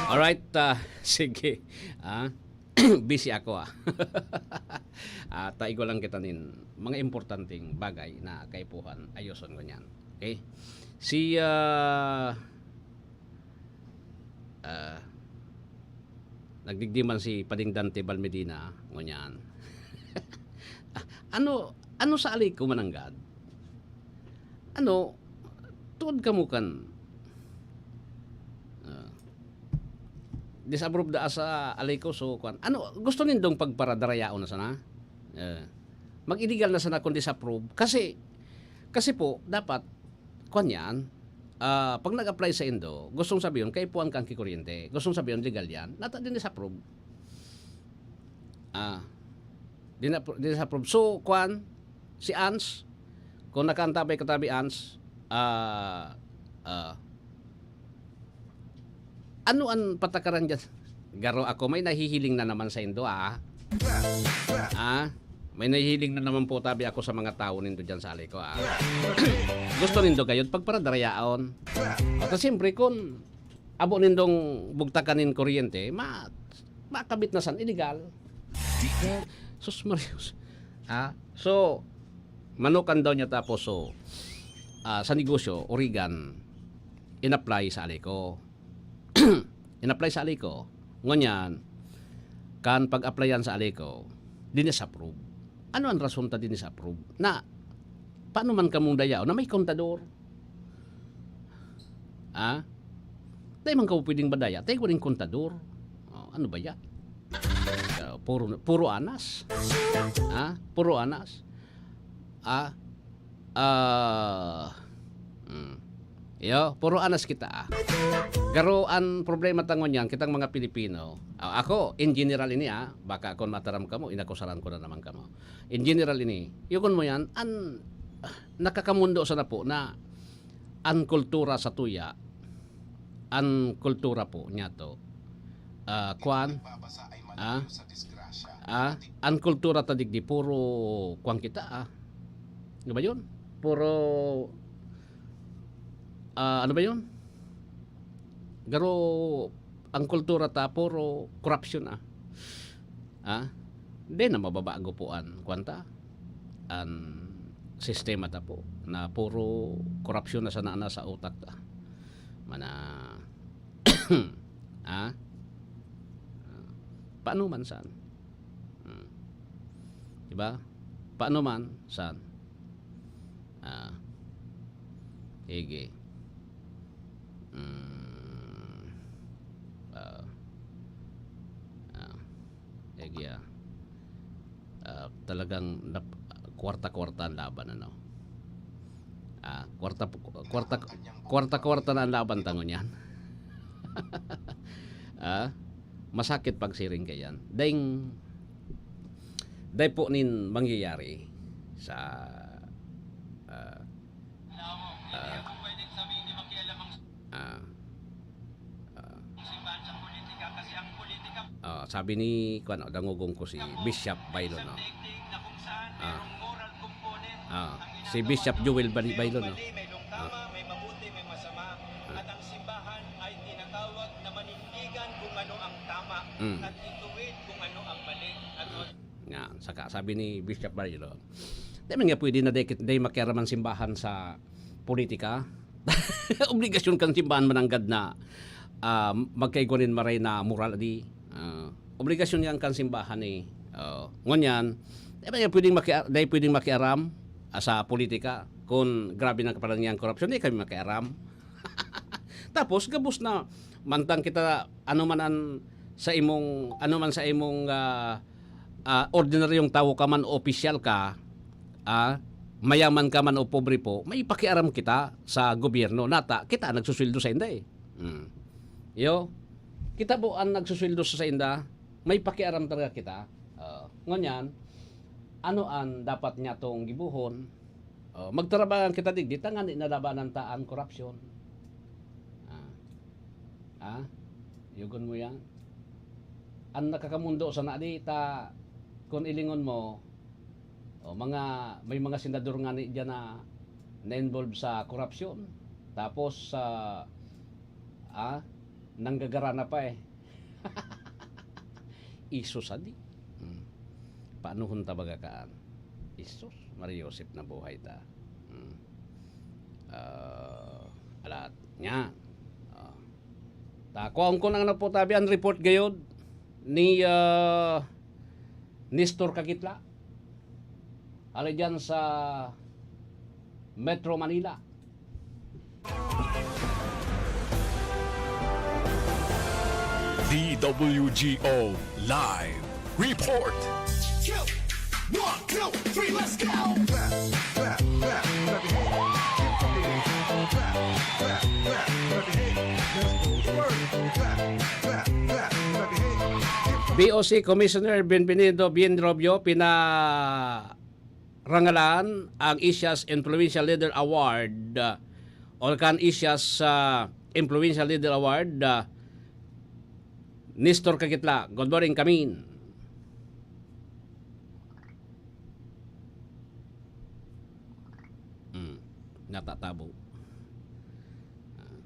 Alright, ah, sige. Ah, busy ako, ah. Ah, taigwa lang kita nin mga importanteng bagay na kaipuhan ayoson ngunyan. Okay? Si, ah, ah, nagdigdi man si Pading Dante Balmedina ngunyan. Ano, ano sa Aleco mananggad? Ano, tuod kamo kan, ah, disapprove daa sa Aleco, so, kwan. Ano, gusto nindong pagparadarayaon na sana? Eh, mag-illegal na sana kung disapprove. Kasi, kasi po, dapat, kwan yan, ah, pag nag-apply sa indo, gustong sabihin, kaipuhan kang kikuryente. Gustong sabihin, legal yan. Nata din disapprove. Ah, di na, di na approve. So, kwan, si Ans, kung nakaantabay ka tabi, Ans, ah, ah, ano an patakaran dyan? Garo ako, may nahihiling na naman sa indo, ah. Ah, may nahihiling na naman po tabi ako sa mga tao nindo dyan sa Aleco, ah. Gusto nindo gayod pagparadarayaon. At siyempre, kung abo nindong bugtakan nin kuryente, ma-, makabit na san illegal. Sus Marius. Ah, so, manukan daw niya tapos, so, ah, sa negosyo, Origan, in-apply sa Aleco. In-apply sa Aleco. Ngunyan, kan pag-applyan sa Aleco, dinisapprove. Ano ang rason ta dinisapprove? Na, paano man kamong dayaw na may kontador? Ah? Dai man kamo pwedeng madaya, ta igwa nin kontador. Oh, ano ba yan? Ah, puro, puro anas. Ah? Puro anas. Ah? Ah, hmm. Iyo, puro anas kita, ah. Garo an problema ta ngunyan, kitang mga Pilipino. Ah, ako, in general ini, ah. Baka kun mataram kamo, inakusaran ko na naman kamo. In general ini, yukon mo yan, an, ah, nakakamundo sana po na an kultura sa tuya, an kultura po niya to, ah, kwan, ah, ah, an kultura ta digdi puro kwan kita, ah. Ano ba yun? Puro, ah, ano ba yun? Garo, ang kultura ta puro korupsyon, ah. Ah, di na mababago po an, kwan ta, an sistema ta po, na puro korupsyon na sana na sa utak ta. Mana, Ah? Paano man saan? Hmm. Diba? Paano man saan? Ah. Sige. Hmm. Ah. Ah. Sige, ah. Ah, talagang nap-, kwarta-kwarta ang laban, ano? Ah, kwarta, kwarta, kwarta-kwarta na ang laban ta ngunyan. Ah, masakit pagsiring kaiyan. Daing, dai po nin mangyayari sa, ah, ah, ah, ah, ah, sabi ni, kuwan, oh, dangogong ko si Bishop Bailo, no? Ah. Ah, si Bishop Joel Bali-, Bailo, no? Ah. Ah. Mm. Nga, saka sabi ni Bishop Bailo, "Di man nga pwede na dai kit-, dai makiaram an simbahan sa politika." Obligasyon kan simbahan mananggad na, ah, magkaigwa nin maray na moral, di, ah, obligasyon yan kan simbahan, eh. Oh, ngunyan, dai man nga pwedeng makia-, dai pwedeng makiaram, ah, sa politika. Kun grabe na kapalangian korupsyon, dai kami makiaram. Tapos, gabos na, mantang kita, ano man an sa imong, ano man sa imong, ah, ah, ordinaryong tawo ka man o opisyal ka, ah, mayaman ka man o pobre po, may pakiaram kita sa gobyerno. Nata, kita an nagsusweldo sainda, eh. Hmm. Iyo, kita po an nagsusweldo sa sainda, may pakiaram talaga kita. Ah, ngunyan, ano an dapat niya tong gibohon? Oh, magtarabayan kita digdi, tanganing nalabanan ta an korupsyon. Ah. Ah? Yugon mo yan? An nakakamondo sana, di ta, kun ilingon mo, oh, mga, may mga senador ngani diyan na na-involve sa korupsyon. Tapos, ah, ah, nanggagara na pa, eh. Isus, adi. Hmm. Paanohon ta baga kaan? Isus, Maria Josep na buhay ta. Hmm. Ah, alat niya. Ah. Ta, kuhaon ko na, ano po, tabi, an report gayod ni, ah, Nestor Kagitla. Hali dyan sa Metro Manila. D W G O Live Report. Two, one, two, three, let's go! Clap, clap, clap, clap your hands. Clap, clap, clap, clap your hands. Let's go to work. Clap, clap, clap, clap your hands. B O C Commissioner Bienvenido Bien Robio pina- rangalan ang Asia's Influential Leader Award, uh, o kan Asia's, uh, Influential Leader Award, uh, Nestor Kagitla. Good morning, Kamin. Hmm. Natatabo. Ah.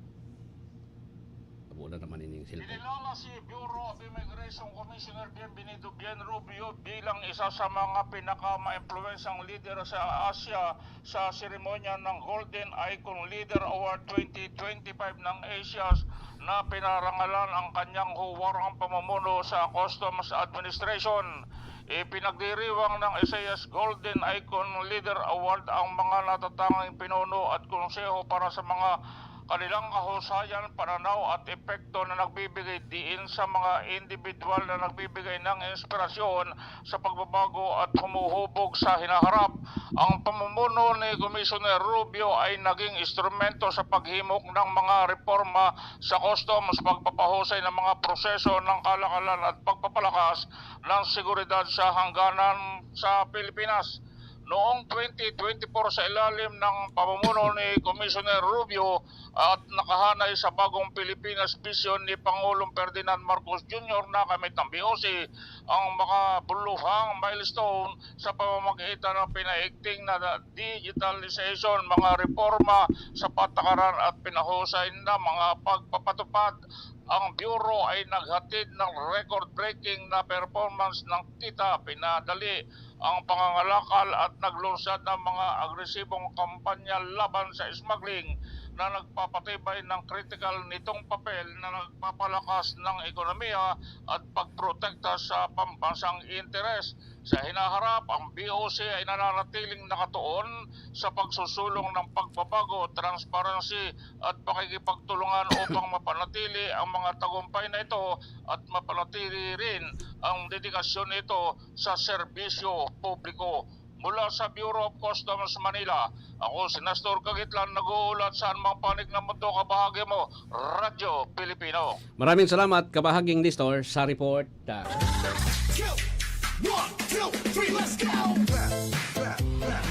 Abo na naman ining cellphone. Kinilala si Bureau of Immigration Commissioner Bienvenido Bien Rubio bilang isa sa mga pinakama-impluwensyang lider sa Asia sa seremonya ng Golden Icon Leader Award twenty twenty-five ng Asia's na pinarangalan ang kanyang huwarang pamumuno sa Customs Administration. Ipinagdiriwang ng Asia's Golden Icon Leader Award ang mga natatanging pinuno at konseho para sa mga kanilang kahusayan, pananaw at epekto na nagbibigay diin sa mga individual na nagbibigay ng inspirasyon sa pagbabago at humuhubog sa hinaharap. Ang pamumuno ni Commissioner Rubio ay naging instrumento sa paghimok ng mga reforma sa customs, pagpapahusay ng mga proseso ng kalakalan at pagpapalakas ng seguridad sa hangganan sa Pilipinas. Noong twenty twenty-four, sa ilalim ng pamumuno ni Commissioner Rubio at nakahanay sa bagong Pilipinas Vision ni Pangulong Ferdinand Marcos Junior, nakamit ng B O C ang makabuluhang milestone sa pamamagitan ng pinaigting na digitalization, mga reforma sa patakaran at pinahusay na mga pagpapatupad. Ang Bureau ay naghatid ng record-breaking na performance ng kita, pinadali ang pangangalakal at naglunsad ng mga agresibong kampanya laban sa smuggling, na nagpapatibay ng kritikal nitong papel na nagpapalakas ng ekonomiya at pagprotekta sa pambansang interes. Sa hinaharap, ang B O C ay nananatiling nakatuon sa pagsusulong ng pagbabago, transparency at pakikipagtulungan upang mapanatili ang mga tagumpay na ito at mapanatili rin ang dedikasyon nito sa serbisyo publiko. Mula sa Bureau of Customs Manila, ako si Nestor Kagitlan, nag-uulat sa anumang panig ng mundo, kabahagi mo, Radyo Pilipino. Maraming salamat, kabahaging Nestor, sa report. Ah. Kill! One, two, three, let's go! Clap, clap, clap.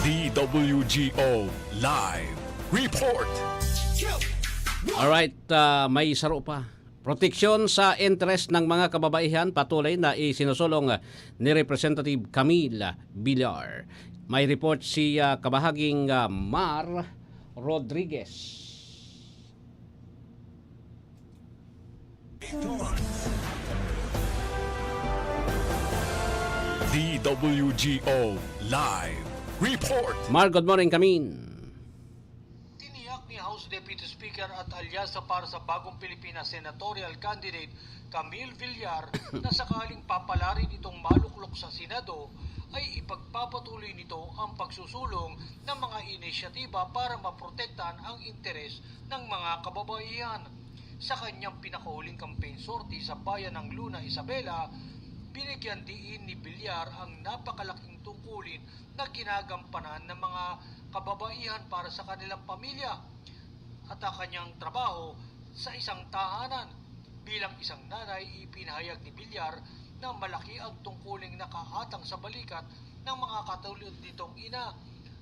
D W G O Live Report. Kill! Alright, ah, may saro pa. Proteksyon sa interes ng mga kababaihan patuloy na isinusulong ni Representative Camille Villar. May report si, ah, kabahaging, ah, Mar Rodriguez. D W G O Live Report. Mar, good morning, Kamin. Tiniyak ni House Deputy Speaker at Alyasa para sa Bagong Pilipinas senatorial candidate Camille Villar na sakaling papalarin itong maluklok sa Senado, ay ipagpapatuloy nito ang pagsusulong ng mga inisyatiba para maprotektahan ang interes ng mga kababaihan. Sa kanyang pinakahuling campaign sortie sa bayan ng Luna, Isabela, binigyan diin ni Villar ang napakalaking tungkulin na ginagampanan ng mga kababaihan para sa kanilang pamilya at ang kanyang trabaho sa isang tahanan. Bilang isang nanay, ipinahayag ni Villar na malaki ang tungkuling nakaatang sa balikat ng mga katulad nitong ina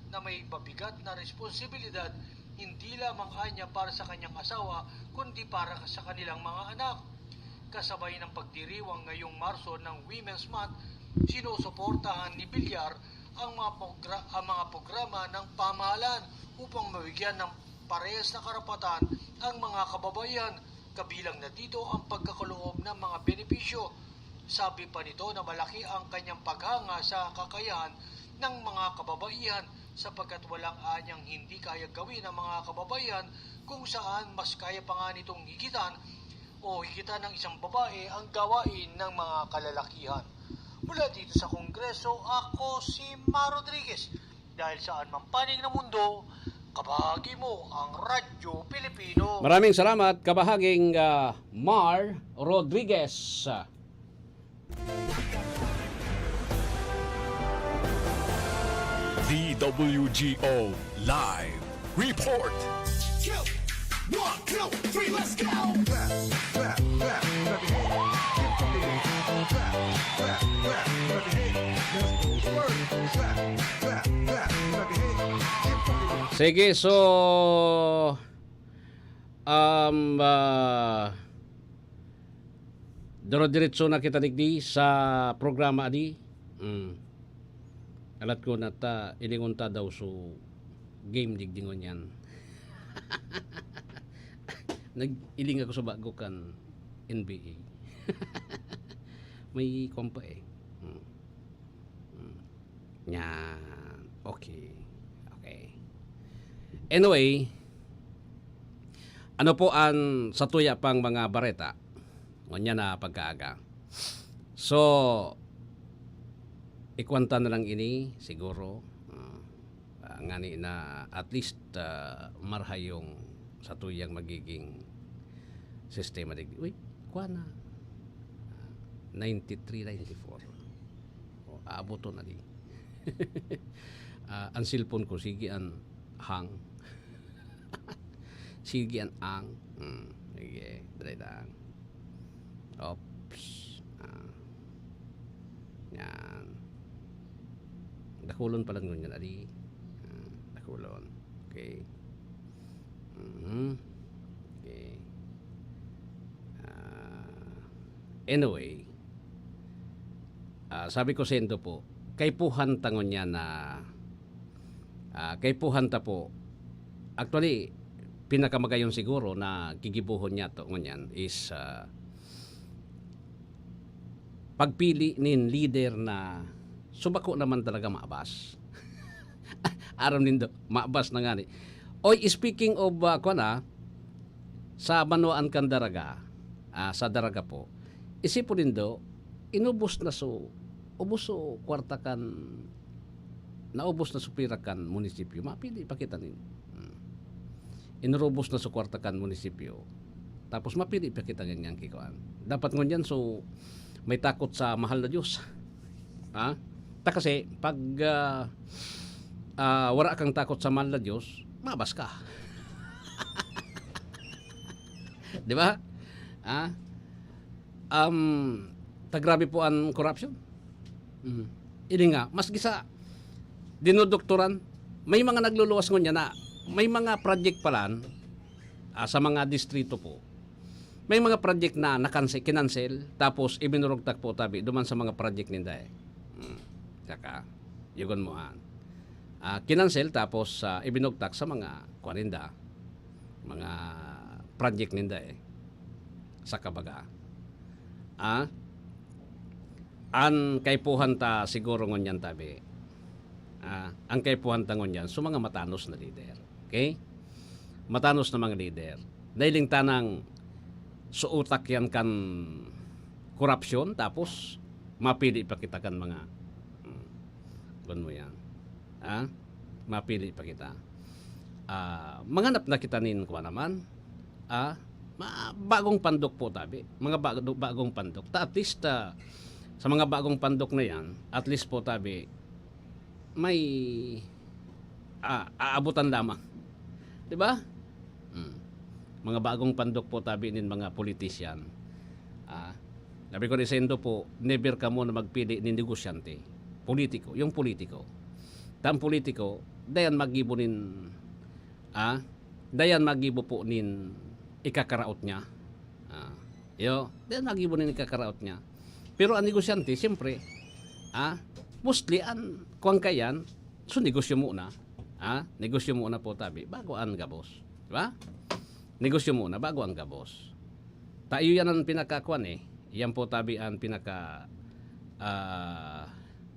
na may mabigat na responsibilidad, hindi lamang anya para sa kanyang asawa, kundi para sa kanilang mga anak. Kasabay ng pagdiriwang ngayong Marso ng Women's Month, sinusuportahan ni Villar ang mga pogra-, ang mga programa ng pamahalaan upang mabigyan ng parehas na karapatan ang mga kababaihan, kabilang na dito ang pagkakaloob ng mga benepisyo. Sabi pa nito na malaki ang kanyang paghanga sa kakayahan ng mga kababaihan, sapagkat walang anyang hindi kaya gawin ng mga kababaihan kung saan mas kaya pa nga nitong higitan o higitan ng isang babae ang gawain ng mga kalalakihan. Mula dito sa Kongreso, ako si Mar Rodriguez. Dahil saan mang panig ng mundo, kabahagi mo ang Radyo Pilipino. Maraming salamat, kabahaging, ah, Mar Rodriguez. D W G O Live Report. Kill! One, two, three, let's go! Clap, clap, clap, clap your hands. Keep fucking it. Clap, clap, clap, clap your hands. Let's go. Work. Clap, clap, clap, clap your hands. Keep fucking it. Sige, so, um, ah, diro-diretso na kita digdi sa programa adi. Mm. Alat ko na ta, ilingon ta daw so game digdi ngunyan. Nag-iling ako sa bago kan N B A. May kwan pa eh. Hmm. Hmm. Yan. Okay. Okay. Anyway, ano po ang satuya pang mga bareta? Ngunyan na pagkaaga. So, ikwanta na lang ini, siguro. Ah, ah, ngani na at least, ah, marhay yung satuyang magiging sistema digdi. Uy, kwa na. Ah, ninety-three, ninety-four. O, aaboton na di. Ah, ang cellphone ko, sige ang hang. Sige ang ang. Hmm, sige, dali lang. Oops. Ah. Yan. Dakulon pa lang ngunyan, adi. Ah, dakulon. Okay. Mhm. Okay. Ah, anyway, ah, sabi ko sendo po, kaipuhan ta ngunyan na, ah, kaipuhan ta po. Actually, pinakamagayon siguro na gigibohon niyato ngunyan is, ah, pagpili nin leader na subako naman talaga maabas. Aram nindo, mabas na ngani. Oy, speaking of, ah, kwan, ah, sa banwaan kan Daraga, ah, sa Daraga po, isipon nindo, inubos na so, ubos so kwarta kan, naubos na so pira kan munisipyo, mapili pa kita nin. Hmm. Inurubos na so kwarta kan munisipyo, tapos mapili pa kita ngunyan ki kwan. Dapat ngunyan, so, may takot sa mahal na Diyos. Ha? Ta kasi, pag, ah, ah, wala kang takot sa mahal na Diyos, mabas ka. Di ba? Ah? Um, ta grabe po ang corruption. Mm. Ini nga, mas gisa, dinodoktoran, may mga nagluluwas ngunyan na, may mga project palan, ah, sa mga distrito po, may mga project na nakanse-, kinansel, tapos ibinurugtak po tabi duman sa mga project ninda eh. Mm. Saka, yugon mo an. Ah, kinansel, tapos, ah, ibinugtak sa mga, kwan ninda, mga project ninda eh. Sa kabaga. Ah? An kaipuhan ta siguro ngunyan tabi. Ah, ang kaipuhan ta ngunyan, so mga matanos na lider. Okay? Matanos na mga lider. Nahiling tanang so utak yan kan korupsyon, tapos mapili pa kita kan mga, hmm, kun mo yan. Ha? Mapili pa kita. Ah, manganap na kita nin kuwan naman. Ah, ma-, bagong pandok po tabi. Mga bago-, bagong pandok. Ta at least, ah, sa mga bagong pandok na yan, at least po tabi, may, ah, aabutan lamang. Di ba? Hmm. Mga bagong pandok po tabi nin mga politician. Ah, sabi ko ni Sendo po, never kamo na magpili ni negosyante. Politiko, yung politiko. Tang politiko, dayan magibo nin, ah, dayan magibo po nin ikakaraot niya. Ah, yo, dayan magibo nin ikakaraot niya. Pero ang negosyante, siyempre, ah, mostly an kuwan kayan, so negosyo muna. Ah, negosyo muna po tabi, bago an gabos. Di ba? Negosyo muna, bago ang gabos. Tayo yan ang pinakakuan eh. Yan po tabi ang pinaka, ah,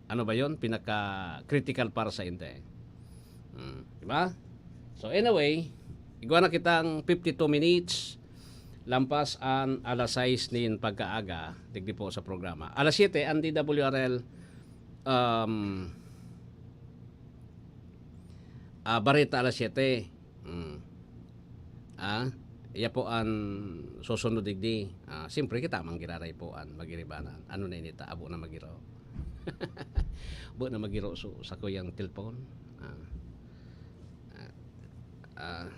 ano ba yon? Pinaka-critical para sa inte. Hmm, di ba? So anyway, igwa na kitang fifty-two minutes lampas an alas sais nin pagkaaga, digdi po sa programa. Alas siyete, ang D W R L, um, ah, bareta alas siyete. Hmm. Ah, iya po an susunod digdi. Ah, siyempre kita man giraray po an magiribanan. Ano na ini ta, abo na magiro. Abo na magiro so, sa kuyang cellphone. Ah. Ah, ah,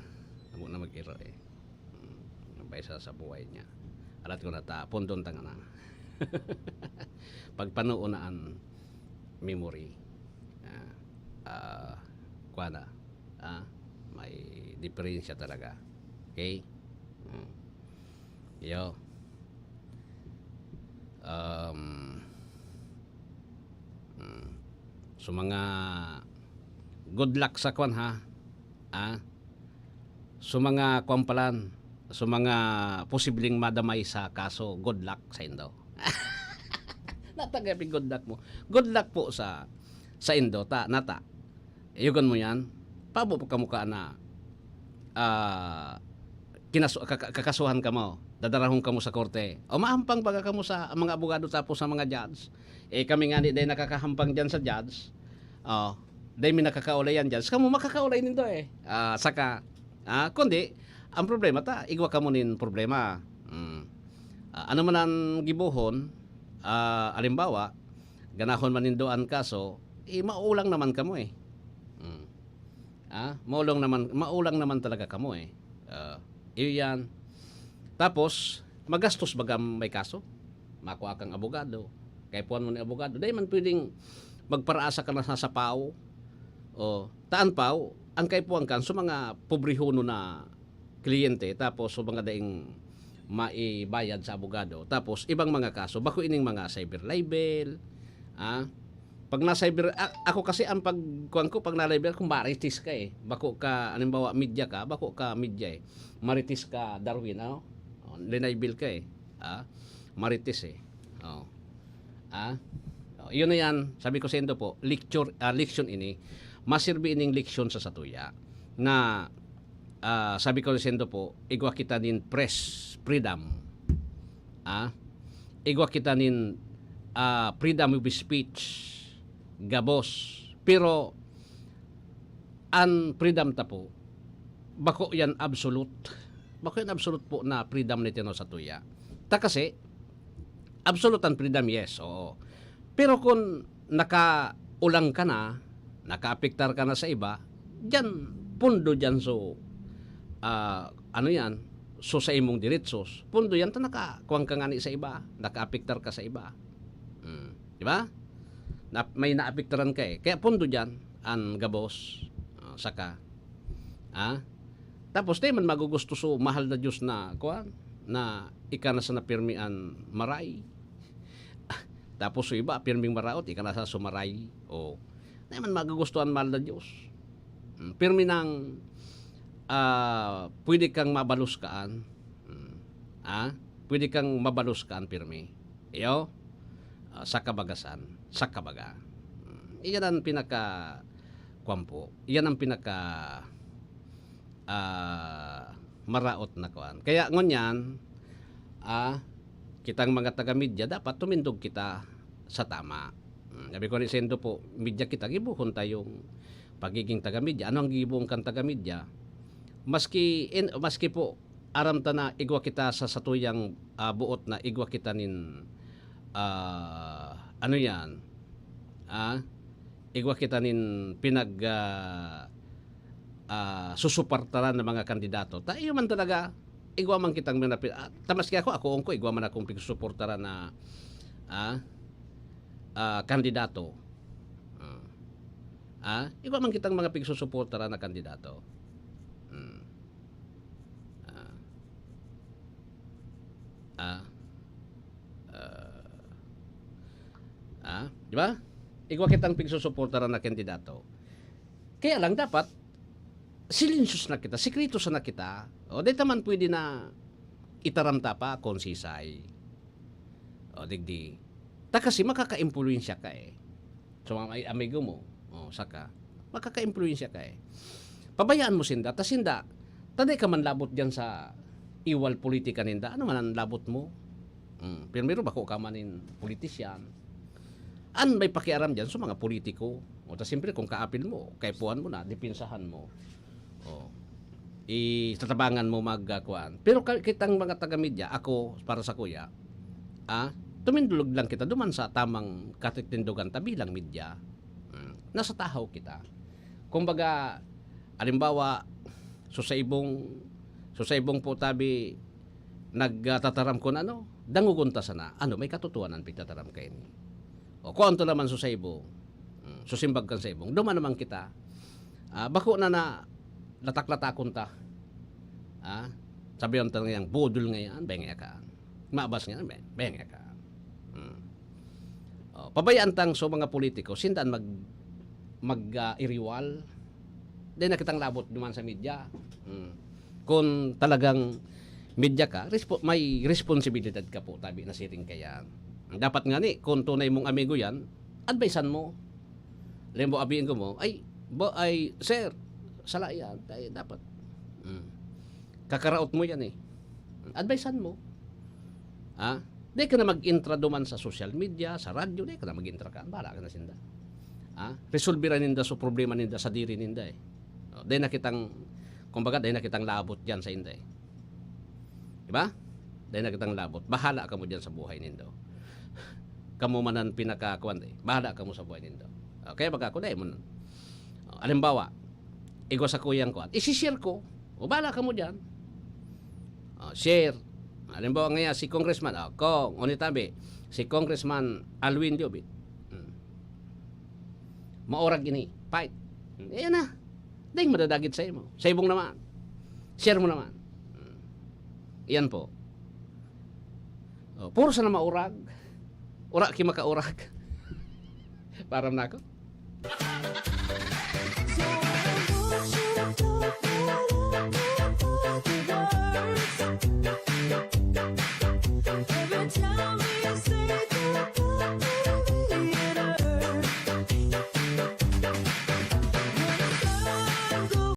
abo na magiro eh. Hmm, baysa sa buhay niya. Alat ko na ta, pundon ta ngana. Pagpanuon na an memory. Ah, ah, kuwan na. Ah, may diferensya talaga. Okay? Hmm. Yo. Um, hmm. So, mga good luck sa kwan, ha? Ah? So, mga kwan palan, so, mga posibleng madamay sa kaso, good luck sa indo. Natagapi good luck mo. Good luck po sa, sa indo, ta, nata. Yugon mo yan. Pabo pa kamo ka na, ah, kinasu-, kaka-, kakasuhan kamo. Dadarahon kamo sa korte. O maampang baga kamo sa mga abogado tapos sa mga judge. Eh, kami nga ni, dahil nakakahampang dyan sa judge. Oh, dahil may nakakaulay yan judge. Kamo makakaulay nindo eh. Ah, saka, ah, kundi, ang problema ta, igwa kamo nin problema. Mm. Ah, ano man ang gibohon, ah, alimbawa, ganahon man nindo an kaso, eh, maulang naman kamo eh. Mm. Ah, maulang naman, maulang naman talaga kamo eh. Ah, iyo yan. Tapos, magastos baga may kaso? Makua kang abogado. Kaipuhan mo ni abogado. Dai man pwedeng magparaasa ka na sa, sa pao. O, taan pao, ang kaipuhan kan sa mga pobrehon na kliyente, tapos sa mga daing maibayad sa abogado, tapos ibang mga kaso, bako ining mga cyber libel, ah, pag na cyber, a-, ako kasi ang pagkuhan ko, pag na libel, kung marites ka eh, bako ka, halimbawa, media ka, bako ka media eh, marites ka, Darwin, ano? O, linibel ka eh, ah, marites eh. Oh. Ah? Oh, yun na yan. Sabi ko sa indo po, lecture, ah, leksyon ini. Masirbi ining leksyon sa satuya na, ah, sabi ko sendo po, igwa kita nin press freedom. Ah, igwa kita nin, ah, freedom of speech, gabos. Pero an freedom ta po, bako yan absolute. Bako yan absolute po na freedom na itinaw satuya. Ta kasi, absolute an freedom, yes, oo. Pero kun nakaulang ka na, nakaapektar ka na sa iba, diyan, pundo diyan. So, ah, ano yan, so sa imong diretsos, pundo yan ta nakakuwang ka ngani sa iba, nakaapektar ka sa iba. Hmm, di ba? Na, may naapektaran ka eh. Kaya pundo diyan, an gabos, ah, saka, ah, tapos di man magugusto so mahal na Diyos na, kuwan, na ika na sana pirmi an maray. Tapos so iba, pirming maraot, ika na sa sumaray. O, di man magugusto an mahal na Diyos. Mm, pirmi nang, ah, pwede kang mabalos kaan. Mm, ah, pwede kang mabalos kaan pirmi. Iyo, ah, sa kabagasan, sa kabaga. Mm, iyan ang pinaka, kwan po, iyan ang pinaka, ah, maraot na kuan. Kaya ngunyan, ah, kitang mga taga-media, dapat tumindog kita sa tama. Mm, sabi ko ni Sendo po, media kita, gibohon tayong pagiging taga-media. Ano ang gigibohon kan taga-media? Maski, in, maski po, aram ta na igwa kita sa satuyang, ah, buot na igwa kita nin, ah, ano yan? Ah, igwa kita nin pinag, ah, ah, susuportaran na mga kandidato. Ta iyo man talaga, igwa man kitang mga pi-, ah, ta maski ako, ako ko, igwa man akong pigsusuportaran na, ah, ah, kandidato. Ah. Ah, igwa man kitang mga pigsusuportaran na kandidato. Hmm. Ah. Ah. Ah. Ah, di ba? Igwa kitang pigsusuportaran na kandidato. Kaya lang dapat, silensyos na kita, sikreto sana kita. O, di ta man pwede na itaram ta pa kung sisay. O, digdi. Ta kasi makakaimpluwensya ka eh. So, mga amigo mo, o, saka, makakaimpluwensya ka eh. Pabayaan mo sinda, ta sinda, ta di ka man labot diyan sa iwal politika ninda. Ano man ang labot mo? Hmm, primero, bako ka man nin politisyan. An may pakiaram diyan sa mga politiko. O, ta siyempre, kung kaapil mo, kaipuhan mo na, depensahan mo. O, itatabangan mo mag, ah, kuwan. Pero ka-, kitang mga taga-media, ako, para sa kuya, ah, tumindulog lang kita duman sa tamang katindogan ta bilang media. Hmm, nasa tahaw kita. Kumbaga, halimbawa, so sa ibong, so sa ibong po tabi, nagtataram kun ano, dangogon ta sana. Ano, may katotohanan pigtataram kaini. O, kung anto naman so sa ibong, mm, so simbag kan sa ibong, duman naman kita. Ah, bako na na latak-latakon ta. Ah, sabi ang tanong yang budol ngayon, beng eka. Mabas ngayon, beng, beng eka. Mm. O, pabayaan tang so mga politiko, sinda an mag, mag, ah, iriwal. Di na kitang labot duman sa media. Mm. Kung talagang media ka, respo-, may responsibilidad ka po, tabi na siring kaya. Dapat nga ni, kung tunay mong amigo yan, advisean mo. Alam mo, abihin ko mo, "Ay, bo-, ay, sir, sala yan. Ay, dapat, mm, kakaraot mo yan eh." Advisean mo. Ha? Di ka na mag-intra duman sa social media, sa radyo, di ka na mag-intra ka. Bahala ka na sinda. Ha? Resolbera ninda so problema ninda sa diri ninda eh. O, di na kitang, kumbaga, di na kitang labot diyan sa inda eh. Di ba? Di na kitang labot. Bahala kamo diyan sa buhay nindo. Kamo man ang pinaka, kuwan, eh. Bahala kamo sa buhay nindo. Okay, baga ako, di mo na. O, halimbawa, igwa sa kuyang kuwan. Isi-share ko. O, bahala kamo diyan. O, share. Halimbawa nga, si Congressman, o, Cong, o ni tabi, si Congressman Alwin Jovit. Hmm. Maurag ini, fight. Hmm. Ayan na. Ding madadagit sa imo. Sa ibong naman. Share mo naman. Hmm. Iyan po. O, puro sana maurag. Ura ki makaurag. Param na ako.